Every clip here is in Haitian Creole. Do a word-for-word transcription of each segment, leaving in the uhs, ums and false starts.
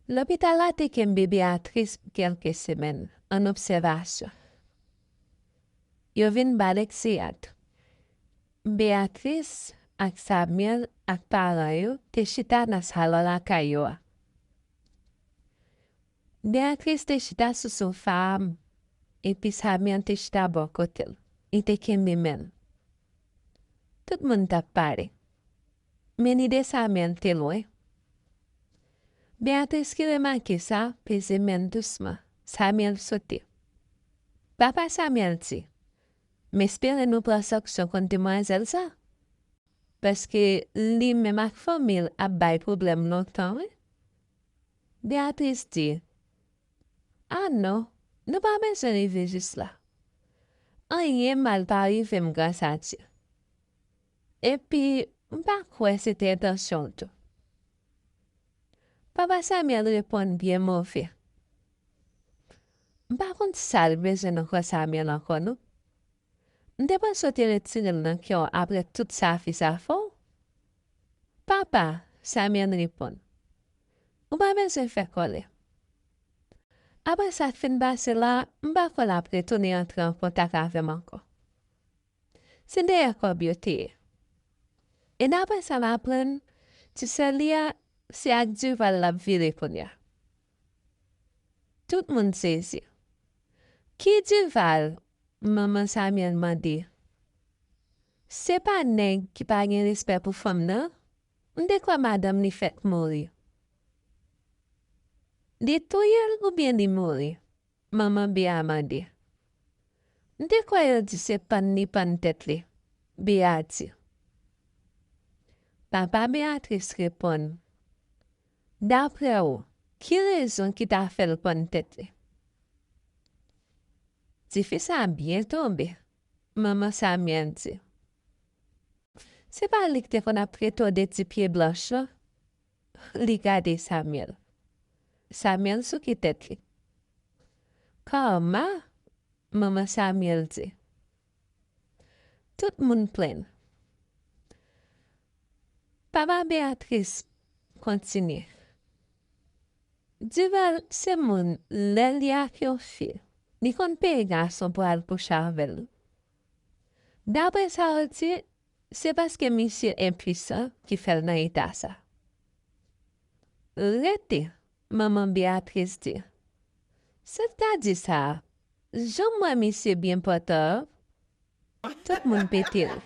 Lopital la te kenbe Beatrice pou kèlke semèn ann obsèvasyon. Yo vin ba l ekseyat. Beatrice ak Samuel ak paran yo te chita nan salon lakay yo a. Beatrice te chita sou sofa a, epi Samuel te chita bò kote l. Li te kenbe men l. Tout moun t ap pale. Men lide Samuel te lwen. Beatrice ki remake sa, peze men l dousman. Samuel sote. Papa Samuel di, "M espere nou pran sanksyon kont demwazèl sa, paske li menm ak fanmi l ap bay pwoblèm lontan, wi." Beatrice di, "A non, nou pa bezwen rive jis la. Anyen mal pa rive m gras a Dye. Epi, m pa kwè se te entansyon l tou." Papa Samuel reponn byen move. "M pa konn sa l bezwen nan kò Samuel ankò non. M te panse w te retire l nan kè w apre tout sa fi sa fè w." "Papa," Samuel reponn, "ou pa bezwen fè kòlè. Apre sa k fin pase la, m pa kwè l ap retounen antre an kontak avè m ankò. Se dèyè kòb yo te ye. E daprè sa m aprann, ti sè li a, se ak Duval l ap vire kounye a." Tout moun sezi. "Ki Duval?" manman Samuel mande. "Se pa nèg ki pa gen respè pou fanm nan? M te kwè madanm li fèk mouri." "Li touye l oubyen li mouri?" manman Bea mande. "M te kwè yo di se pann li pann tèt li," Bea di. Papa Beatrice reponn, "Daprè ou, ki rezon ki ta fè l pann tèt li?" "Tifi sa a byen tonbe," manman Samuel di. "Se pa li ki te konn ap trete w de ti pye blanch lan?" Li gade Samuel. Samuel souke tèt li. "Karma," manman Samuel di. Tout moun plenn. Papa Beatrice kontinye. "Duval se moun lè li ak yon fi, li konn peye gason pou al kouche avè l. Daprè sa yo di, se paske misye enpwisan ki fè l nan eta sa." "Rete," manman Beatrice di. "Sa w ta di sa a? Jan m wè misye byen pòtan an." Tout moun pete ri.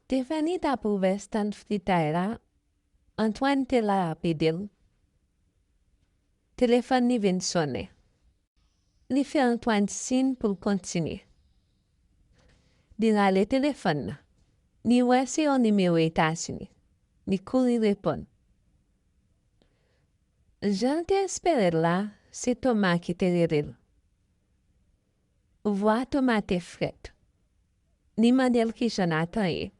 Stephanie t ap ouvè stand fritay la, Antoine te la ap ede l. Telefòn li vin sonnen. Li fè Antoine siy pou l kontinye. Li rale telefòn nan. Li wè se yon nimewo Etazini. Li kouri reponn. Jan l te espere l la, se Thomas ki te rele l. Vwa Thomas te frèt. Li mande l kijan Nathan ye.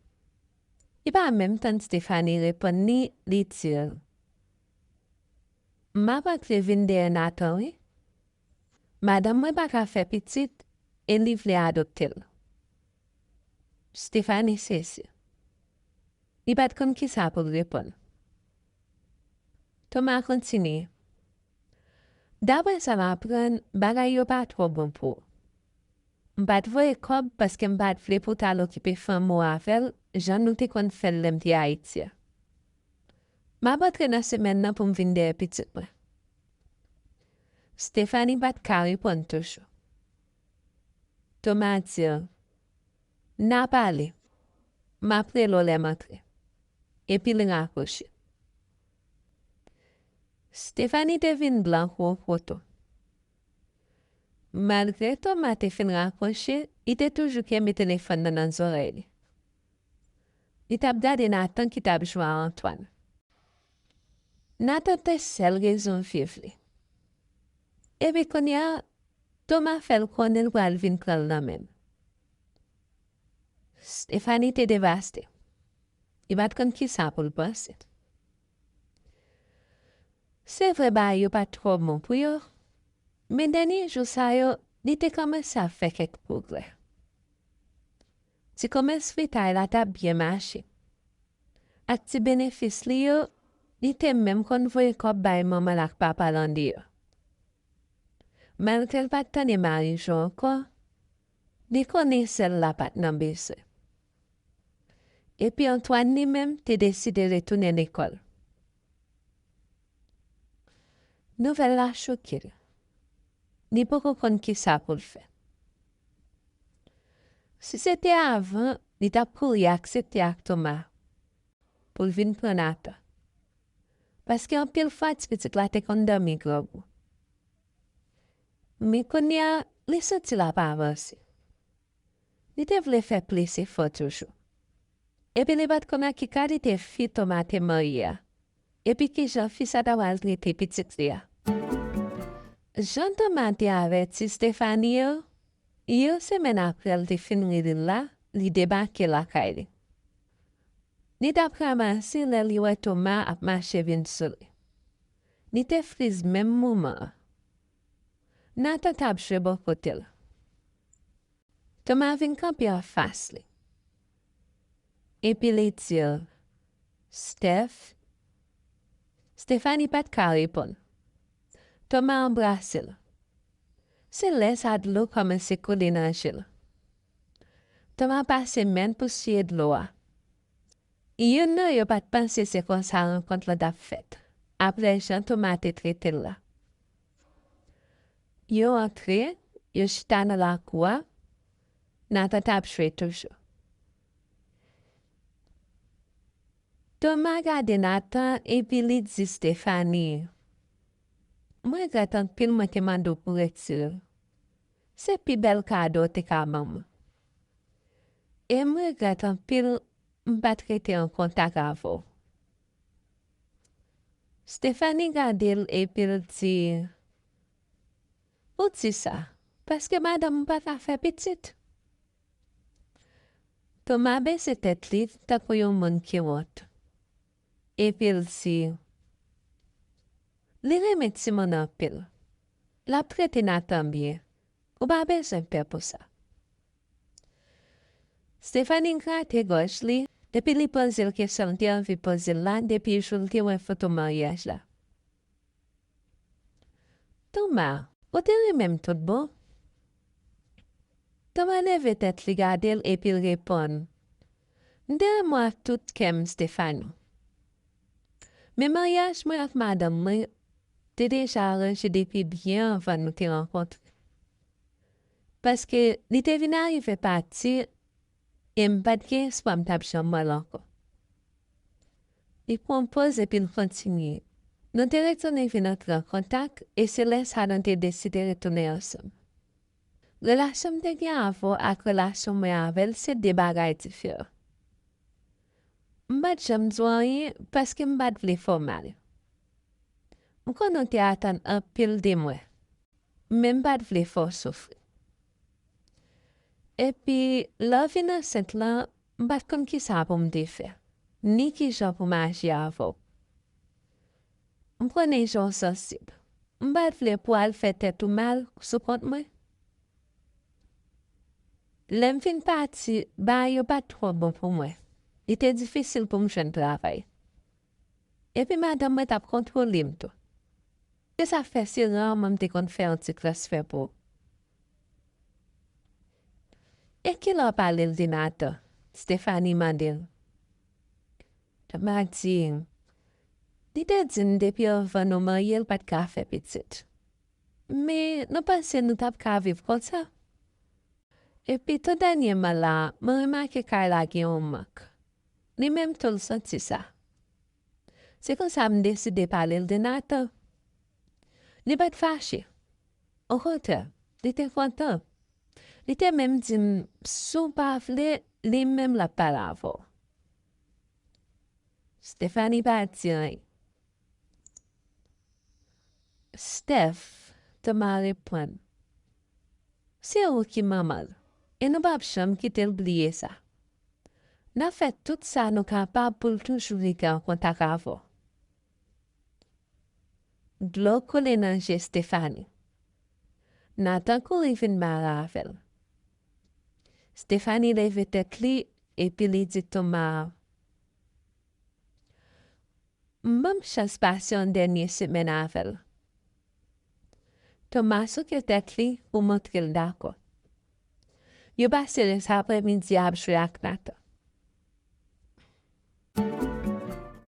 Li pa menm tann Stephanie reponn li, li di l, "M ap antre vin dèyè Nathan wi. Madanm mwen pa ka fè pitit e li vle adopte l." Stephanie sezi. Li pa t konn kisa pou l reponn. Thomas kontinye. Daprè sa m aprann, bagay yo pa twò bon pou ou. M pa t voye kòb paske m pa t vle pou w t al okipe fanmi w avè l, jan nou te konn fè l lè m te Ayiti a. M ap antre nan semèn nan pou m vin dèyè pitit mwen. Stephanie pa t ka reponn toujou. Thomas di l, "N a pale. M ap rele w lè m antre." Epi l rakwoche. Stephanie te vin blan kou yon poto. Malgre Thomas te fin rakwoche, li te toujou kenbe telefòn nan nan zòrèy li. Li t ap gade Nathan ki t ap jwe a Antoine. Nathan te sèl rezon viv li. Epi kounye a, Thomas fè l konnen l pral vin pran l nan men l. Stephanie te devaste. Li pa t konn kisa pou l panse. Se vre bagay yo pa t twò bon pou yo, men dènye jou sa yo, li te kòmanse ap fè kèk pwogrè. Ti komès fritay la t ap byen mache. ak ti benefis li yo, li te menm konn voye kòb bay manman l ak papa l andeyo. Malgre l pa t tande mari Jean ankò, li konnen sè l la pa t nan bezwen. Epi Antoine li menm te deside retounen lekòl. Nouvèl la choke l. Li poko konn kisa pou l fè. Si se te avan, li t ap kouri aksepte ak Thomas pou l vin pran Nathan. Paske anpil fwa, ti pitit la te konn dòmi grangou. Men kounye a, li santi l ap avanse. Li te vle fè plis efò toujou. Epi li pa t konn ak ki kalite fi Thomas te marye a. Epi kijan fi sa ta pral trete pitit li a. Jan Thomas te avèti Stephanie yo, yon semèn apre l te fin rele l la, li debake lakay li. Li t ap ranmase lè li wè Thomas ap mache vin sou li. Li te friz menm moman an. Nathan t ap jwe bò kote l. Thomas vin kanpe anfas li. Epi li di l, "Steph?" Stephanie pa t ka reponn. Thomas anbrase l. Se lè sa dlo kòmanse koule nan je l. Thomas pase men l pou siye dlo a. Youn nan yo pa t panse se konsa rankont lan t ap fèt, apre jan Thomas te trete l la. Yo antre, yo chita nan lakou a, Nathan t ap jwe toujou. Thomas gade Nathan epi li di Stephanie, "M regrèt anpil mwen te mande w pou retire l. Se pi bèl kado w te ka ban mwen. E m regrèt anpil m pa t rete an kontak avè w." Stephanie gade l epi l di, "Ou di sa, paske madanm ou pa ka fè pitit." Thomas bese tèt li tankou yon moun ki wont. Epi l di, "Li renmen timoun anpil. L ap trete Nathan byen. Ou pa bezwen pè pou sa." Stephanie grate gòj li, epi li poze l kesyon l te anvi poze l la depi jou l te wè foto maryaj la. "Thomas, ou te renmen m tout bon?" Thomas leve tèt li gade l epi l reponn, "M te renmen w ak tout kè m, Stephanie. Men maryaj mwen ak madanm mwen te deja aranje depi byen anvan nou te rankontre. Paske li te vin arive pati e m pa t gen espwa m t ap janm wè l ankò." Li pran poz epi l kontinye, "Nou te retounen vin antre an kontak e se lè sa a nou te deside retounen ansanm. Relasyon m te gen avè w ak relasyon mwen avè l se de bagay diferan. M pa t janm di w anyen paske m pa t vle fè w mal. M konnen w te atann anpil de mwen, men m pa t vle fè w soufri. Epi, lè w vin ansent lan, m pa t konn kisa pou m te fè, ni kijan pou m aji avè w. M konnen jan w sansib. M pa t vle pou w al fè tèt ou mal sou kont mwen. Lè m fin pati, bagay yo pa t twò bon pou mwen. Li te difisil pou m jwenn travay. Epi madanm mwen t ap kontwole m tou. Se sa k fè se raman m te konn fè yon ti transfè pou ou." "E kilè w pale l de Nathan?" Stephanie mande l. Thomas di, "Li te di m depi anvan nou marye l pa t ka fè pitit. Men nou panse nou t ap ka viv konsa? Epi tou dènyèman la, mwen remake kay la gen yon mank. Li menm tou l santi sa. Se konsa m deside pale l de Nathan. Li pa t fache. Okontrè, li te kontan. Li te menm di m, si w pa vle, li menm l ap pale avè w." Stephanie pa di anyen. "Steph," Thomas reponn, "se ou ki manman l, e nou p ap janm kite l bliye sa. N ap fè tout sa nou kapab pou l toujou rete an kontak avè w." Dlo koule nan je Stephanie. Nathan kouri vin mare avè l. Stephanie leve tèt li epi li di Thomas, M ban m chans pase yon dènye semèn avè l. Thomas souke tèt li pou montre l dakò. Yo pase rès aprèmidi a ap jwe ak Nathan.